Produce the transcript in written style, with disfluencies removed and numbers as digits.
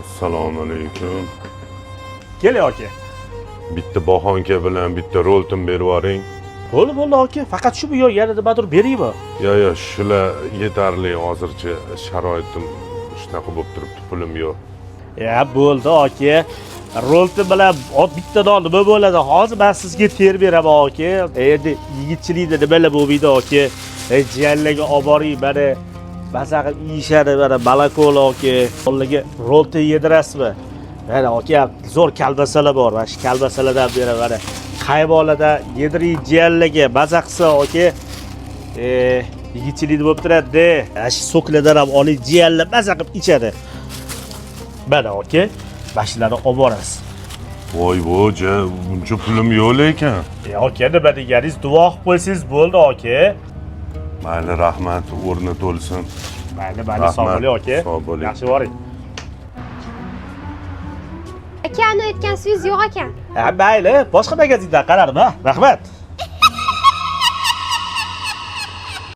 Assalomu alaykum. Keling, aka. Bitta bohonka bilan bitta Rolton berib yuboring. Bo'ldi, bo'ldi, aka. Faqat shumi yo yana nimadir beraymi? Yo'q, shular yetarli hozircha, sharoitim shunaqa bo'lib turibdi, pulim yo'q. Ya bo'ldi, aka. Rolton bilan bitta don nima bo'ladi? Hozir men sizga terib beraman, aka. Endi yigitchilikda nimalar bo'lmaydi, aka? Jiyanlarga olib boring, mana maza qilib yeyishadi, mana malakol, aka. Bolalarga Rolton yedirasizmi? Mana, aka, zo'r kalbasalar bor. Mana shu kalbasalardan beraman, mana. Qaymoqlardan yediring jiyanlarga, maza qilsa, aka. Yigitchilikda bo'lib turadi. Mana shu soklardan ham oling, jiyanlar maza qilib ichadi. Mana, aka, mana shularni olib borasiz. Voy voja, buncha pulim yo'q lekin. Aka, nima deganingiz, duo qilib qo'ysangiz bo'ldi, aka. Mayli, rahmat, o'rni to'lsin. Mayli, mayli, sog' Rahmat, bo'ling, aka. Sog' bo'ling. Yaxshi boring. Aka, ani aytgan suvingiz yo'q ekan. Ha, mayli, boshqa magazindan qararman. Rahmat.